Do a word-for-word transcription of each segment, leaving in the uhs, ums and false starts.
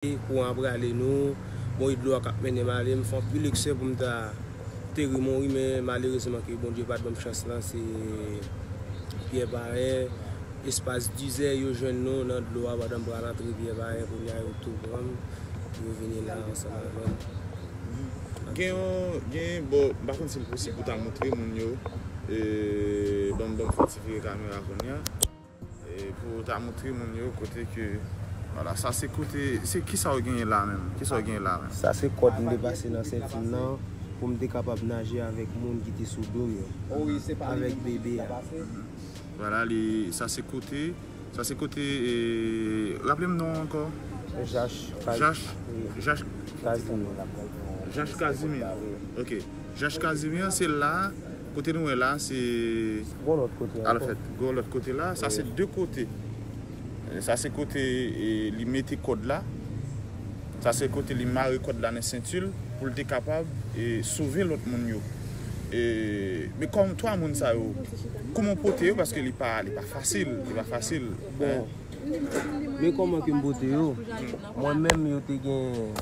Kouran ap rale nou, bon, e dlo a k ap mennen m ale, m fè anpil eksè pou m ta teri Monri, men malerezman ke Bondye pa t ban m chans lan, se Pyè Payen, espas dizè yo jwenn nou nan dlo a pandan m pral antre Pyè Payen, kounye a yo tou pran m, yo vini la ansanm avè m. Gen yon, gen, bon, m pa konn si l posib pou ta montre moun yo, e, ban m, ban m fè ti vire kamera kounye a. E pou ta montre moun yo kote ke, vwala, sa se kote, se kisa w genyen la menm? Kisa w genyen la menm? Sa se kòd m te pase nan senti m nan pou m te kapab naje avèk moun ki te sou do m yo. Avèk bebe a. Vwala, li, sa se kote, sa se kote, e, raple m non ankò. Jach. Jach. Jach. Kazimye. Jach Kazimye. Ok. Jach Kazimye, se la, kote nou wè la, se. Gon lòt kote ankò. Alfèt, gon lòt kote la, sa se de kote. Sa se kote, e, li mete kòd la. Sa se kote li mare kòd la nan senti l pou l te kapab, e, sove lòt moun yo. E, men kòm twa moun sa yo, kòman w pote yo? Paske li pa, li pa fasil, li pa fasil. Bon, men kòman ke m pote yo? Mwen menm, yo te gen.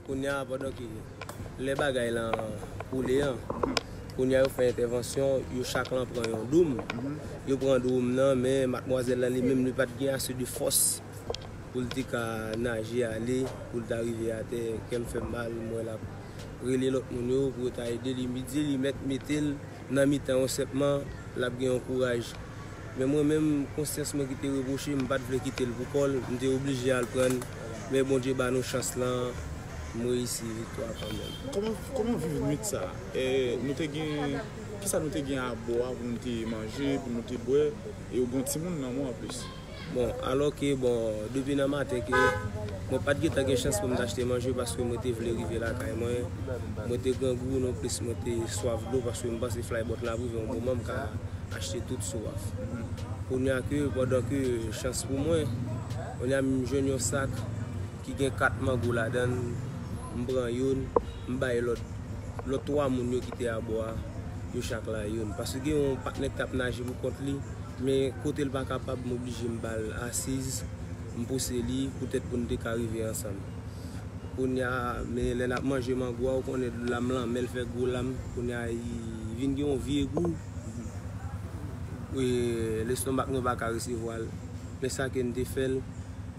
Kounye a, pandan ke lè bagay lan koule an, kounye a yo fè entèvansyon, yo chak lan pran yon doum. Yo pran doum nan, men madmwazèl lan li menm, li pa t gen ase de fòs pou l te ka naje ale, pou l ta rive atè. Kè m fè m mal, m wè l ap rele lòt moun yo pou yo ta ede li. M di li mèt mete l nan mitan yo senpman, l ap gen yon kouraj. Men mwen menm, konsyans mwen ki te repwoche m, m pa t vle kite l pou kò l, m te oblije al pran l. Men Bondye ba nou chans lan, m reyisi viktwa kanmenm. Kòman, kòman w viv nwit sa a? E, nou te gen, kisa nou te gen abò a pou nou te manje, pou nou te bwè, e ou gen yon timoun nan men w anplis? Bon, alò ke, bon, depi nan maten ke mwen pa t gentan gen chans pou m t achte manje paske mwen te vle rive lakay mwen. Mwen te grangou nonplis, mwen te swaf dlo paske m panse flybòt la ap rive yon moman m ka achte tout swaf. Kounye a ke, pandan ke chans pou mwen, kounye a m jwenn yon sak ki gen kat mango ladan l, m pran youn, m bay lòt, lòt twa moun yo ki te abò a, yo chak la youn. Paske gen yon patnè ki t ap naje pou kont li, men kote l pa kapab, m oblije m ba l asiz, m pouse li, poutèt pou n te ka rive ansanm. Kounye a, men lè n ap manje mango a, ou konnen lam lanmè l fè gwo lam, kounye a, li vin gen yon vye gou. E, lestomak nou pa ka resevwa l. Men sa ke n te fè l,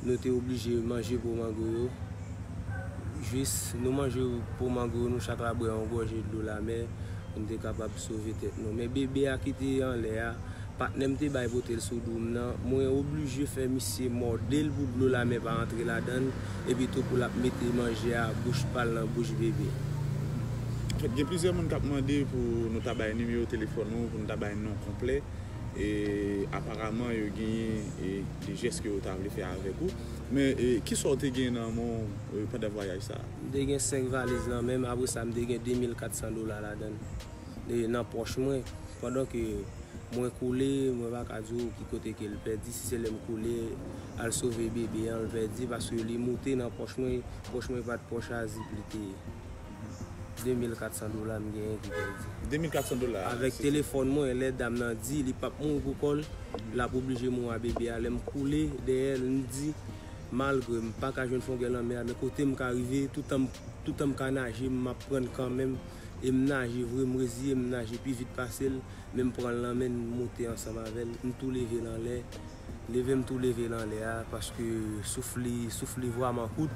nou te oblije manje po mango yo. Jis nou manje po mango yo, nou chak la bwè yon gòje dlo lamè pou n te kapab sove tèt nou. Men bebe a ki te anlè a, patnè m te bay pote l sou do m nan, mwen oblije fè misye mòde l pou dlo lamè pa antre ladan l, epi tou pou l ap mete manje a bouch pa l nan bouch bebe. Anfèt, gen plizyè moun k ap mande pou nou ta bay nimewo telefòn ou, pou nou ta bay non konplè. E aparaman, yo genyen, e, de jès ke yo ta vle fè avèk ou. Men, e, kisa w te gen nan men w, e, pandan vwayaj sa a? M te gen senk valiz nan men m, apre sa, m te gen de mil kat san dola ladan l, e, nan pòch mwen. Pandan ke mwen koule, mwen pa ka di w ki kote ke l pèdi, si se lè m koule, al sove bebe an, l pèdi, paske li moute nan pòch mwen, pòch mwen pa t pòch a zip li te ye. De mil kat san dola m genyen ki pèdi. De mil kat san dola. Avèk telefòn mwen, lè dam nan di li p ap mouri pou kò l, l ap oblije mouri a bebe a. Lè m koule dèyè l, m di, malgre m pa ka jwenn fongè lanmè a, men kote m ka rive, toutan m, toutan m ka naje, m ap pran kanmenm, e m naje vre, m reziye m, m naje pi vit pase l, men m pran l nan men l, m moute ansanm avè l, m tou leve l anlè. Leve m tou leve l anlè a, paske souf li, souf li vrèman kout.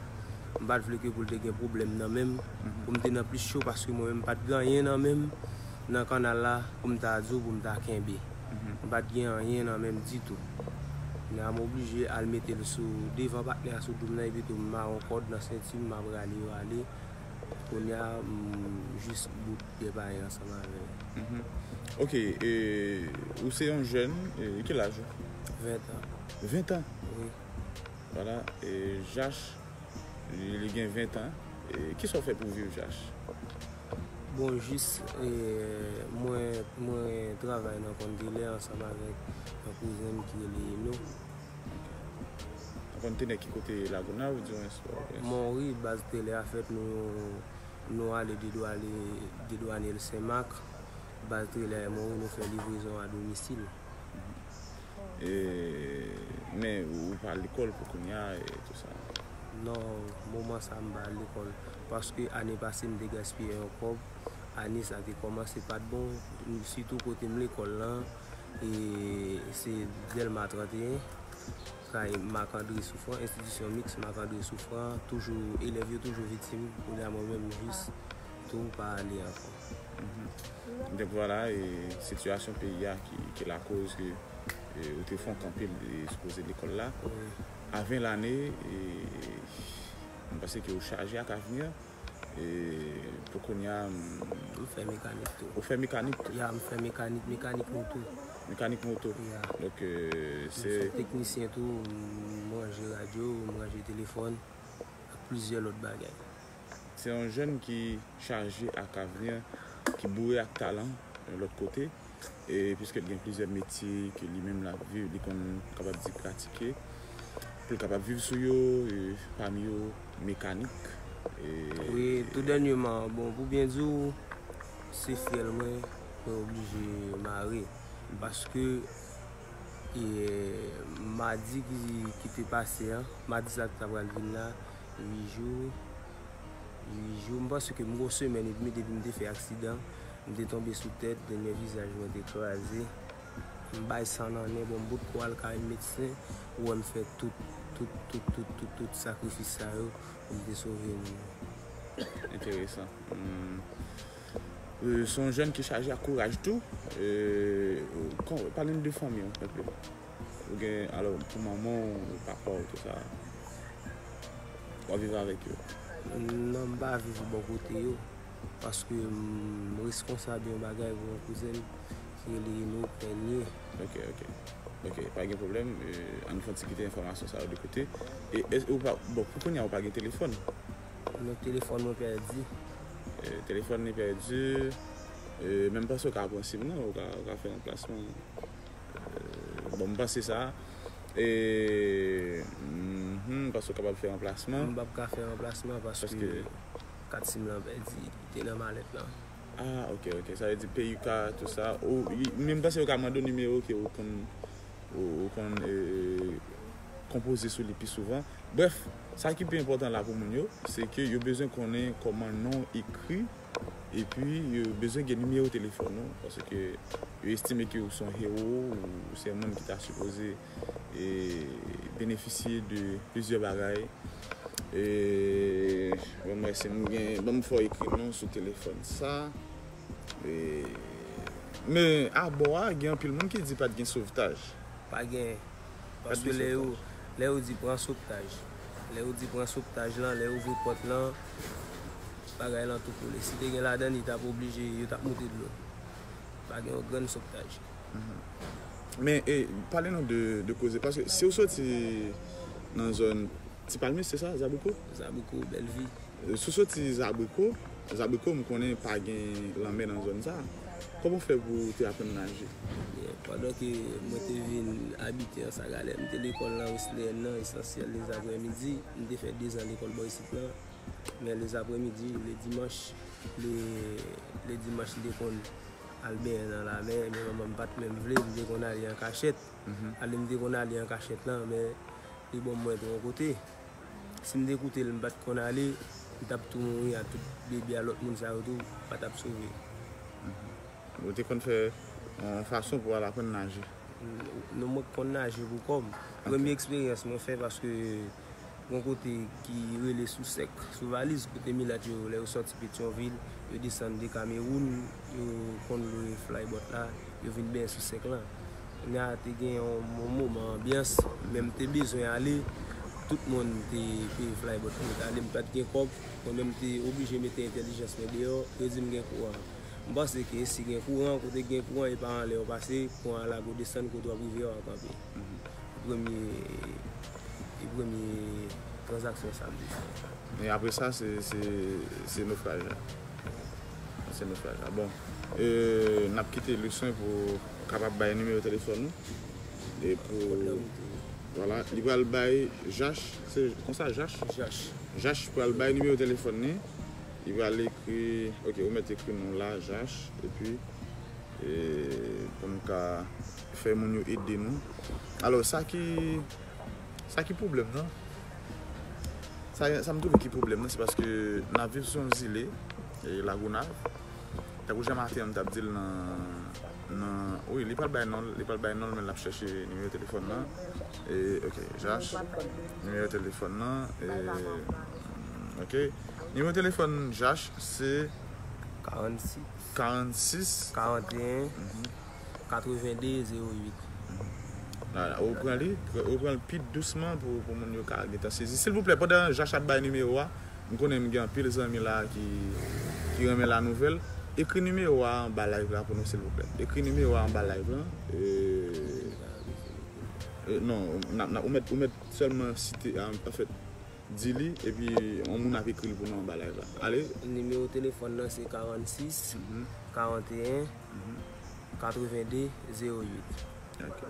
M pa t vle ke pou l te gen pwoblèm nan men m, pou m te nan plis cho, paske mwen menm m pa t gen anyen nan men m nan kannal la pou m ta di w pou m ta kenbe. M pa t gen anyen nan men m ditou. Kounye a m oblije al mete l sou devan patnè a sou do m nan, epi tou m mare yon kòd nan senti m, m ap rale yo ale. Kounye a m jis bout Pyè Payen ansanm avè l. Ok, e, ou se yon jèn, e, ki laj ou? Ven tan. Ven tan? Wi. Vwala, e, Jach, li, li gen ven tan. E, kisa w fè pou w viv, Jach? Bon, jis, e, mwen, mwen travay nan konn dilè ansanm avèk yon kouzen m ki rele Eno. Ou konn te nan ki kote Lagonav, ou di yon espò? Monri, baz tele a fèt, nou, nou ale dedwane, dedwane Senmak, baz tele a Monri, nou fè livrezon a domisil. E, men ou pa lekòl pou kounye a e tou sa? Non, moman sa m pa al lekòl. Paske ane pase m te gaspiye yon kòb. Ane sa te kòmanse pa t bon. Sitou kote m lekòl lan, e se Dèlma trannteyen, kay Marc André Souffrant, enstitisyon miks Marc André Souffrant, toujou, elèv yo toujou viktim. Kounye a mwen menm jis tou pa ale ankò. Donk vwala, e sitiyasyon peyi a ki, ki lakoz ke e, ou te fè yon kanpe e, sou koze lekòl la. Wi. A ven lane, e, m panse ke ou chaje ak avni an. E, pou kounye a, m- M fè mekanik tou. ou fè mekanik tou. Ya, m fè mekanik, mekanik moto. Mekanik moto. Ya. Donk, e, M se fè teknisyen tou, m ranje radyo, m ranje telefòn, ak plizyè lòt bagay. Se yon jèn ki chaje ak avni, ki boure ak talan, yon lòt kote. E piske l gen plizyè metye ke li menm l ap viv, li konn, kapab di, pratike. Pou l kapab viv sou yo, e pami yo, mekanik. E Wi, tou dènyèman, bon, pou byen di w, se fyèl mwen, mwen oblije mare. Paske, e, madi ki, ki te pase an, madi sa ki ta pral vin la, uit jou, uit jou, m panse ke m gen yon semèn edmi depi m te fè aksidan. M te tonbe sou tèt, dènyè vizaj mwen te kraze. M bay san nan nen, bon, m bout kou al kay medsen, ou wè m fè tout, tout, tout, tout, tout, tout sakrifis sa yo pou m te sove moun yo. Enteresan. Hmm. E, se yon jèn ki chaje ak kouraj tou. E, kon- pale n de fanmi w, enpe. Ou gen, alò, pou manman w, papa w, tou sa. W ap viv avèk yo. Non, m pa viv bò kote yo. Paske m reskonsab yon bagay pou yon kouzen m ki rele Reno Pènye. Ok, ok. Ok, pa gen pwoblèm. E, ann fè yon ti kite enfòmasyon sa yo de kote. E, e ou pa, bon, pou kounye a, ou pa gen telefòn? Non, telefòn mwen pèdi. E, telefòn li pèdi. E, men m panse ou ka pran sim nan, ou ka, ou ka fè ranplasman. E, bon, m panse sa. E, mhm, m panse ou kapab fè ranplasman. M p ap ka fè ranplasman paske Paske kat sim lan pèdi, li te nan malèt lan. Ah, ok, ok. Sa vle di P U K, tou sa. Ou, men m panse yo ka mande w nimewo ke ou konn, ou, ou konn e, konpoze sou li pi souvan. Brèf, sa ki pi enpòtan la pou moun yo, se ke yo bezwen konnen kòman non w ekri, epi yo bezwen gen nimewo telefòn ou, paske yo estime ke ou se yon hewo, ou se yon moun ki ta sipoze e, benefisye de plizyè bagay. E, ban m wè si m gen, ban m fè w ekri non sou telefòn sa. E, men abò a, gen anpil moun ki di pa t gen sovtaj. Pa gen. Pa t Paske gen lè yo, sovtaj. Lè yo di pran sovtaj, lè yo di pran sovtaj lan, lè yo ouvri pòt lan, bagay lan tou koule. Si te gen ladan, li t ap oblije, yo t ap moute dlo. Pa gen yon grenn sovtaj. Men, e, pale nou de, de koze, paske si w soti nan zòn Ti Palmis, se sa, Zabriko? Zabriko, Bèlvi. Si w soti Zabriko, Zabriko, m konnen pa gen lanmè nan zòn sa. Kòman w fè pou w te aprann naje? Byen, pandan ke mwen te vin abite an Sagalè, m te lekòl nan Wesleyèn nan, esansyèl lezaprèmidi, m te fè dezan lekòl bò isit lan. Men lezaprèmidi, le dimanch, le, le dimanch, m te konn al benyen nan lamè, men manman m pa t menm vle, m te konn ale an kachèt. Ale m te konn ale an kachèt lan, men li ban m mwen tro yon kote. Si m te koute l, m pa t konn ale, m t ap tou mouri a tout bebe a lòt moun sa yo tou pa t ap sove. Ou te konn fè yon fason pou w al aprann naje? Non, mwen konn naje pou kò m. Premye eksperyans mwen fè paske yon kote ki rele Sou Sèk, sou Valiz, kote milat yo, lè yo sòti Petyonvil, yo desann de Kamewoun, yo konn lwe flybòt la, yo vin benyen sou sèk lan. Kounye a te gen yon, yon moman anbyans, men m te bezwen ale, tout moun te peye flybòt pou m t ale, m pa t gen kòb, mwen menm m te oblije mete entèlijans mwen deyò, yo di m gen kouran. M panse ke si gen kouran, kote gen kouran, e pa anlè w pase, kouran an lage w desann, kote w ap rive a w ap kanpe. Premye, e premye tranzaksyon sa m te fè. E apre sa, se, se, se nofraj la. Se nofraj la. Bon, e, n ap kite Luswen pou kapab bay nimewo telefòn nou. E pou, vwala, li pral bay Jach, se konsa Jach? Jach. Jach pral bay nimewo telefòn li. Li pral ekri, ok, ou mèt ekri non la, Jach, epi, e, pou n ka fè moun yo ede nou. Alò, sa ki, sa ki pwoblèm nan? Sa, sa m twouve ki pwoblèm nan, se paske n ap viv sou yon zile, e, Lagonav. Tankou Jean Martin an, m t ap di l nan, nan, wi, li pral bay non l, li pral bay non l, men l ap chèche nimewo telefòn nan. E, ok, Jach, nimewo telefòn nan, e, ok. Nimewo telefòn Jach, se karannsis, karannsis, karanteyen, mhm, katrevenn de zewo uit. Vwala, ou pran li, ou pran l pi dousman pou, pou moun yo ka gentan sezi. Silvouplè, pandan Jach ap bay nimewo a, m konnen m gen anpil zanmi la ki, ki renmen la nouvèl. Ekri nimewo a anba live la pou nou, silvouplè. Ekri nimewo a anba live la. E, e, non, n ap, n ap, ou mèt, ou mèt sèlman site, an, anfèt, di li, epi yon moun ap ekri l pou nou anba live la. Ale. Nimewo telefòn nan se karannsis, mhm, karanteyen, mhm, katrevenn de zewo uit. Ok.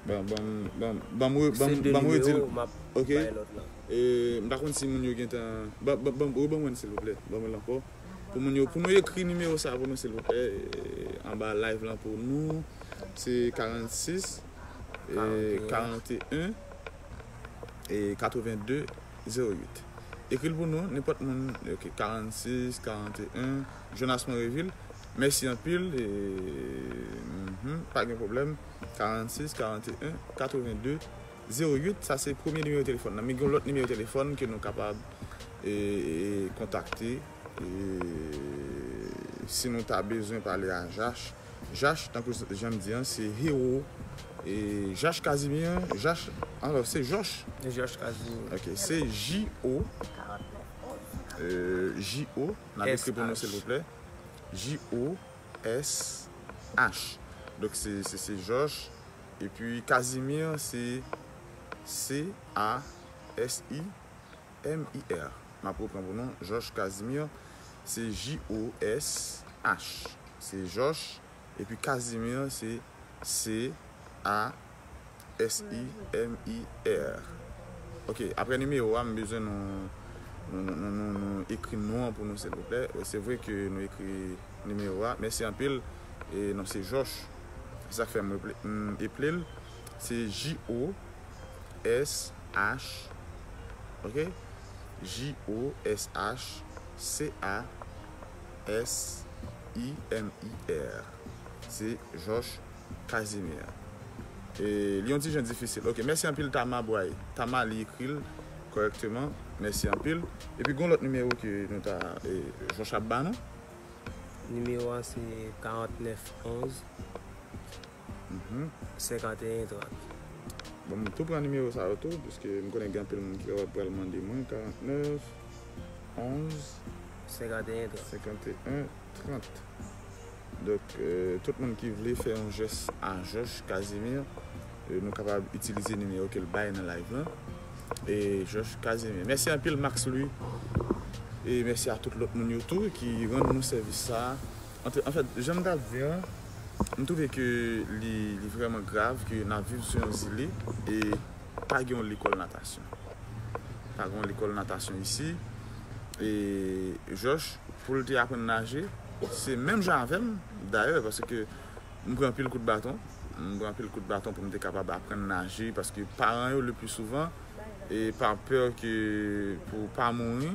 Bon, bon, bon, bon, m re-, bon, se de bon, m redi l. Nimewo, m ap, ok, bay lòt la. E, m pa konn si moun yo gentan, bon, bon, bon, reban mwen, silvouplè. Ban mwen l ankò. Pou moun yo, pou nou ekri nimewo sa pou nou, silvouplè, e, anba live lan pou nou, se karannsis, e, karanteyen, karanteyen, e, katrevenn de zewo uit. Ekri l pou nou, nenpòt moun, ok, karannsis, karanteyen, Jonas Monrevil, mèsi anpil, e, mhm, pa gen pwoblèm, karannsis, karanteyen, katrevenn de zewo uit, sa se premye nimewo telefòn nan. Men gen yon lòt nimewo telefòn ke nou kapab, e, e, kontakte, e, si nou ta bezwen pale a Jach. Jach, tankou jan m di an, se Hero, e, Jach Casimir, Jach, alò, se Jòch. Jòch Casimir. Ok, se J O, e, J O, n ap ekri pou nou, silvouplè. J O S H. Donk, se, se, se Jòch. Epi Casimir, se C A S I M I R. M ap repran pou nou. Jòch Casimir, se J O S H. Se Jòch. Epi Casimir, se C A S I M I R. Ok, apre nimewo a, m bezwen nou, nou, nou, nou, nou, nou ekri non an pou nou, silvouplè. Se vre ke nou ekri nimewo a. Mèsi anpil. E non, se Jòch. Se sa k fè m reple-, m eple l. Se J O S H. Ok? J O S H C A S I M I R. Se Jòch Casimir. E li yon ti jan difisil. Ok, mèsi anpil Tama Bway. Tama li ekri l kòrèkteman. Mèsi anpil. Epi gon lòt nimewo ke nou ta, e, Jòch ap ba nou. Nimewo a se karantnèf onz, mhm, senkanteyen trant. Bon, m tou pran nimewo sa yo tou, piske m konnen gen anpil moun ki pral mande mwen, karantnèf onz, senkanteyen trant. Senkanteyen trant. Donk, e, tout moun ki vle fè yon jès a Jòch Casimir, e, nou kapab itilize nimewo ke l bay nan live lan. E Jòch Casimir. Mèsi anpil, Max Louis. E mèsi a tout lòt moun yo tou ki rann nou sèvis sa a. Antre-, anfèt, jan m t ap di an, m twouve ke li, li vrèman grav ke n ap viv sou yon zile e pa gen yon lekòl natasyon. Pa gen yon lekòl natasyon isi. E Jòch, pou l te aprann naje, se menm jan avè m, dayè, paske m pran anpil kout baton. M pran anpil kout baton pou m te kapab aprann naje, paske paran yo, le pli souvan, e pa pè ke pou pa mouri,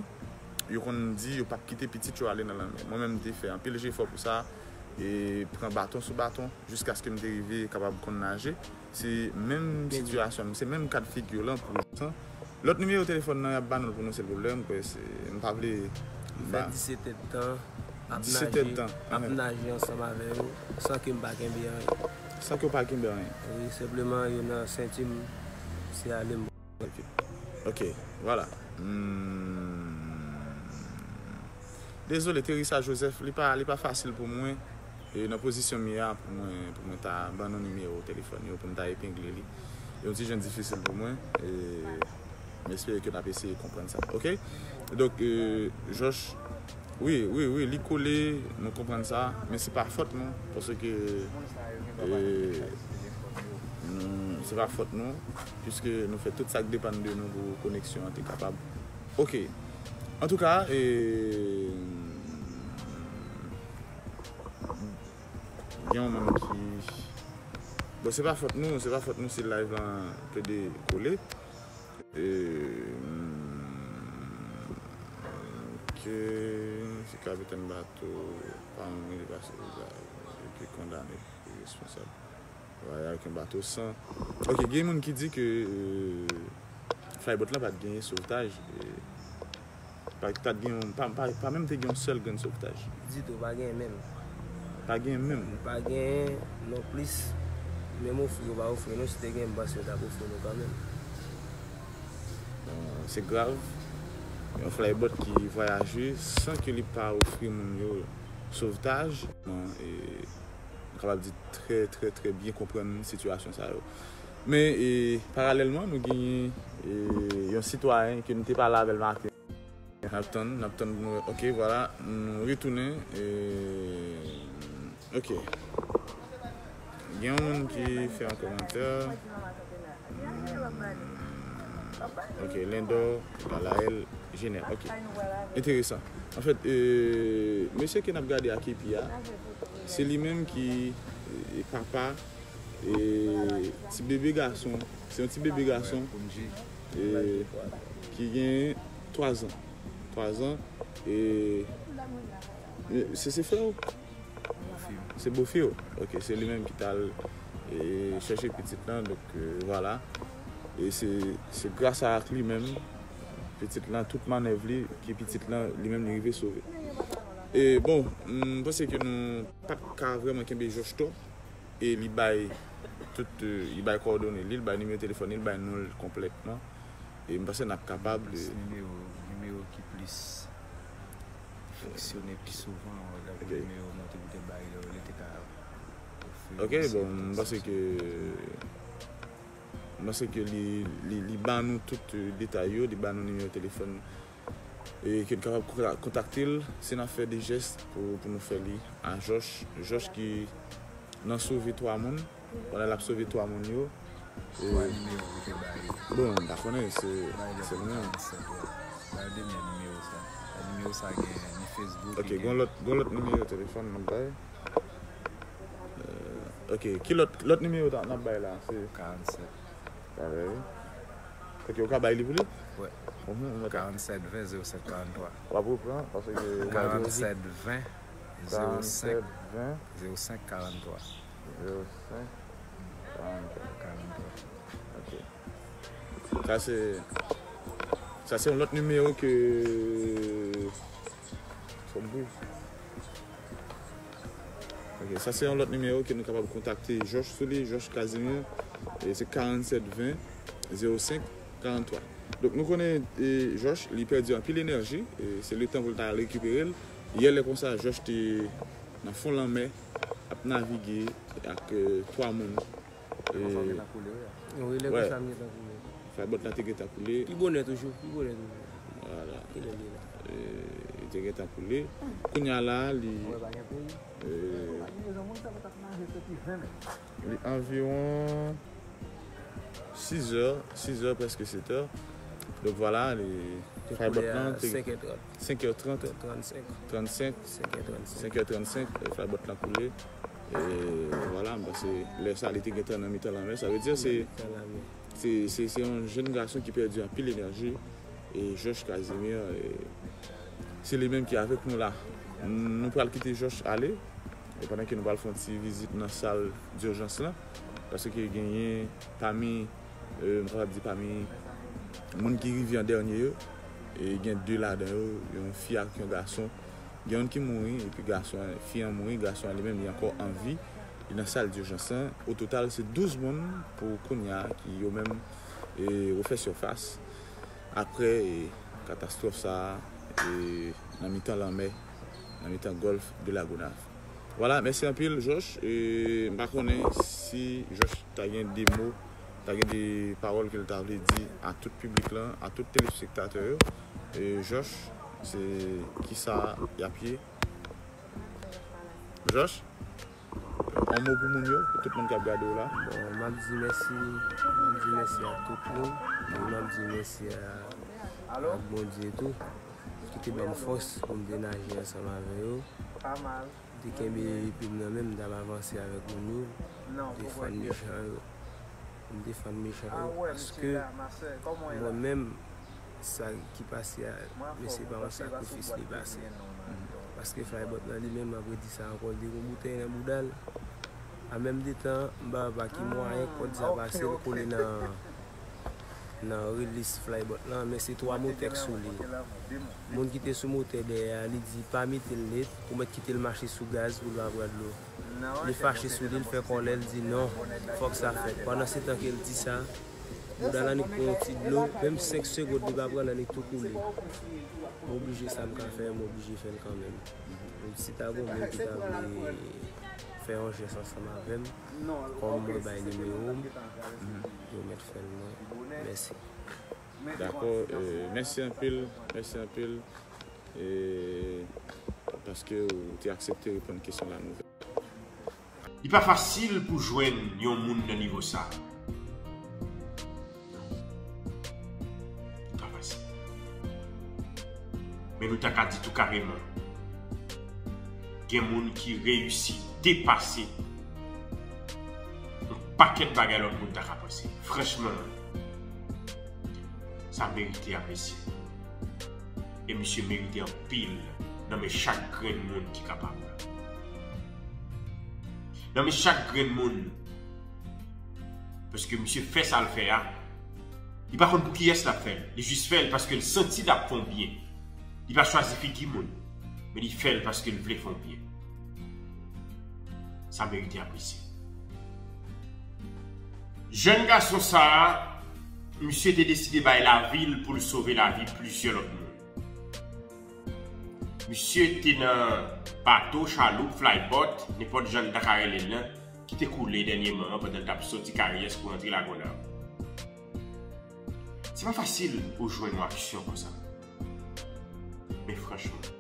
yo konn di yo p ap kite pitit yo ale nan lanmè. Mwen menm, m te fè anpil jefò pou sa, e pran baton sou baton, jiskaske m te rive kapab konn naje. Se menm sitiyasyon, se menm kad figi lan pou jousan. Lòt nimewo telefòn nan, y ap ba nou l pou nou, silvouplè, m kwè se, m pa vle. M fè disèt èdtan ap naje, ap naje ansanm avè yo, san ke m pa kenbe anyen. San ke w pa kenbe anyen. Wi, senpleman, yo nan senti m, se ale m. Ok, vwala. Hmm. Dezole, Teresa Joseph, li pa, li pa fasil pou mwen, e nan pozisyon m ye a, pou mwen, pou mwen ta ban nou nimewo telefòn yo, pou m ta epengle li. Yon ti jan difisil pou mwen, e m espere ke n ap eseye konprann sa. Ok? Donk, e, Jòch, wi, wi, wi, li kole, nou konprann sa, men se pa fòt nou, paske, e, nou, se pa fòt nou, piske nou fè tout sa k depann de nou pou koneksyon an te kapab. Ok. Antouka, e, gen yon moun ki, bon, se pa fòt nou, se pa fòt nou si live lan plede kole. E, Ke se kapitèn bato pa moun li pase pou li te kondane, li responsab. Voyaj avèk yon bato san. Ok, gen moun ki di ke euh, flybot lan pa t genyen sovtaj. E, pa t gen yon, pa, pa, pa menm te gen yon sèl grenn sovtaj. Ditou, pa gen menm. Pa gen menm. Pa gen non plis. Menm ofri yo pa ofri nou, si te gen, m panse yo t ap ofri nou kanmenm. Euh, se grav. Yon flybot ki vwayaje san ke li pa ofri moun yo sovtaj. E, nou kapab di trè, trè, trè byen konprann sitiyasyon sa yo. Men, e, paralèlman, nou genyen e, yon sitwayen ke nou te pale avè l maten. N ap tann, n ap tann pou nou. Ok, vwala, nou retounen. E, ok. Gen yon moun ki fè yon kòmantè. Ok, Lendor, Galaël, Jenè. Ok. Enteresan. Anfèt, e, mesye ke n ap gade ak epi a, se li menm ki e, papa e, ti bebe gason. Se yon ti bebe gason e, ki gen twa zan. Twa zan. E, e, se, se frè w? Se bofi w? Ok, se li menm ki t al e, chèche pitit lan. Donk, e, vwala. E se, se gras a ak li menm, pitit lan, tout mannèv li, ki pitit lan, li menm, li rive sove. E bon, m panse ke nou pa t ka vrèman kenbe Jòch twòp. E li bay tout, e, li bay kowòdone li, li bay nimewo telefòn li, li bay non l konplètman. E m panse n ap kapab. Plis nimewo, nimewo ki plis fonksyone pi souvan, lè nimewo mwen te, te bay yo, li te ka ofri. Ok, bon, m panse ke, m panse ke li, li, li ba nou tout, e, detay yo, li ba nou nimewo telefòn e, ke n kapab konta-, kontakte l si n ap fè de jès pou, pou nou fè li a Jòch. Jòch ki nan sove twa moun, pandan l ap sove twa moun yo. E, twa nimewo ki te bay yo. Bon, m pa konnen, se, se li menm. Bay de men nimewo sa. Nimewo sa gen ni Facebook, ok, gen yon lòt, yon lòt nimewo telefòn n ap bay. E, ok, ki lòt, lòt nimewo ta, n ap bay la? Se karannsèt. Parèy. Ok, ou ka bay li pou li? Wi. Mhm, ou mèt. Karannsèt ven zewo senk karanntwa. W ap repran, paske ou bay li. Karannsèt ven zewo senk, karannsèt ven zewo senk karanntwa. Zewo senk karanntwa. Karanntwa. Ok. Sa se, sa se yon lòt nimewo ke Fò m bouj. Ok, sa se yon lòt nimewo ke nou kapab kontakte Jòch sou li, Jòch Casimir. E se karannsèt ven zewo senk karanntwa. Donk, nou konnen, e, Jòch, li pèdi anpil enèji. E se letan pou l ta al rekipere l. Yè lè konsa, Jòch te nan fon lanmè, ap navige ak, e, twa moun. E, wi, lè konsa m gentan koule. Flybot la te gentan koule. Pi bonè toujou, pi bonè toujou. Vwala. Kilè l ye la? E, li te gentan koule. Kounye a la, li, e, li anviwon sizè, sizè, prèske setè. Donk vwala, li, flybot lan te senkè trant. Trannsenk. Trannsenk. Senkè trannsenk. Senkè trannsenk, e, flybot lan koule. E vwala, m panse lè sa li te gentan nan mitan lanmè. Sa vle di se, se, se, se yon jèn gason ki pèdi anpil enèji. E Jòch Casimir, e, se li menm ki avèk nou la. Nou pral kite Jòch ale. E pandan ke nou pral fè yon ti vizit nan sal dijans lan. Paske genyen pami, e, m kapab di pami moun ki rive an dènye yo, e gen de ladan yo, yon fi ak yon gason. Gen youn ki mouri, epi gason an, fi an mouri, gason an li menm, li ankò an vi. Li nan sal dijans lan. O total, se douz moun pou kounye a ki yo menm, e, refè sifas. Apre, e, katastwòf sa a, e, nan mitan lanmè, nan mitan gòlf de Lagonav. Vwala, mèsi anpil, Jòch. E, m pa konnen si Jòch ta gen de mo, ta gen de pawòl ke l ta vle di a tout piblik lan, a tout telespektatè yo. E, Jòch, se kisa y ap ye? Jòch? Yon mo pou moun yo, pou tout moun k ap gade w la. Bon, m ap di mèsi, m ap di mèsi a tout moun. E m ap di mèsi a, ak Bondye tou, ki te ban m fòs pou m te naje ansanm avè yo. M te kenbe epi m nan men m, m t ap avanse avèk moun yo, m te fann mechan yo. M te fann mechan yo, paske mwen menm, Sa ki pase a, men se pa yon sakrifis li pase. Paske Flybot lan li menm, m ap redi sa ankò, l te gen yon boutèy nan bouda l. An menm de tan, m pa wè pa ki mwayen kòd sa pase, l kole nan, nan relis Flybot lan, men se twa motè k sou li. Moun ki te sou motè dèyè a, li di pa mete l nèt, ou mèt kite l mache sou gaz pou l pa pran dlo. Li fache sou li, l fè kòlè, l di non, fòk sa fèt. Pandan se tan ke l di sa, bouda l annik pran yon ti dlo, menm senk segonn li pa pran, l annik tou koule. M oblije, sa m ka fè, m oblije fè l kanmenm. Si ta gen moun ki ta vle fè yon jès ansanm avè m, kòm mwen bay nimewo m, yo mèt fè l mwen. Mèsi. Dakò, e, mèsi anpil, mèsi anpil, e, paske ou te aksepte reponn kesyon La Nouvelle. Li pa fasil pou jwenn yon moun nan nivo sa. Li pa fasil. Men nou ta ka di tou kareman, gen moun ki reyisi depase yon pakèt bagay lòt moun ta ka panse. Franchman, sa merite apresye. E misye merite anpil nan men chak grenn moun ki kapab. Nan men chak grenn moun. Paske misye fè sa l fè a. Li pa konn pou kiyès l ap fè l. Li jis fè l paske l santi l ap fè yon byen. Li pa chwazi figi moun. Men li fè l paske l vle fè yon byen. Sa merite apresye. Jèn gason sa a, misye te deside bay lavi l pou l sove lavi plizyè lòt moun. Misye te nan bato, chaloup, flybot, nenpòt jan n ta ka rele l lan, ki te koule dènyèman an pandan l t ap soti Kayès pou antre Lagonav. Se pa fasil pou w jwenn yon aksyon konsa. Men franchman,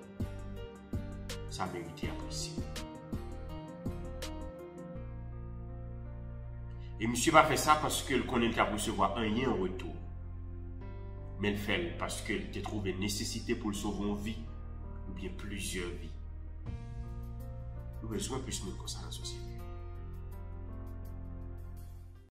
sa merite apresye. E misye pa fè sa paske l konnen l t ap resevwa anyen an retou. Men l fè l paske l te twouve nesesite pou l sove yon vi oubyen plizyè vi. Nou bezwen plis moun konsa nan sosyete.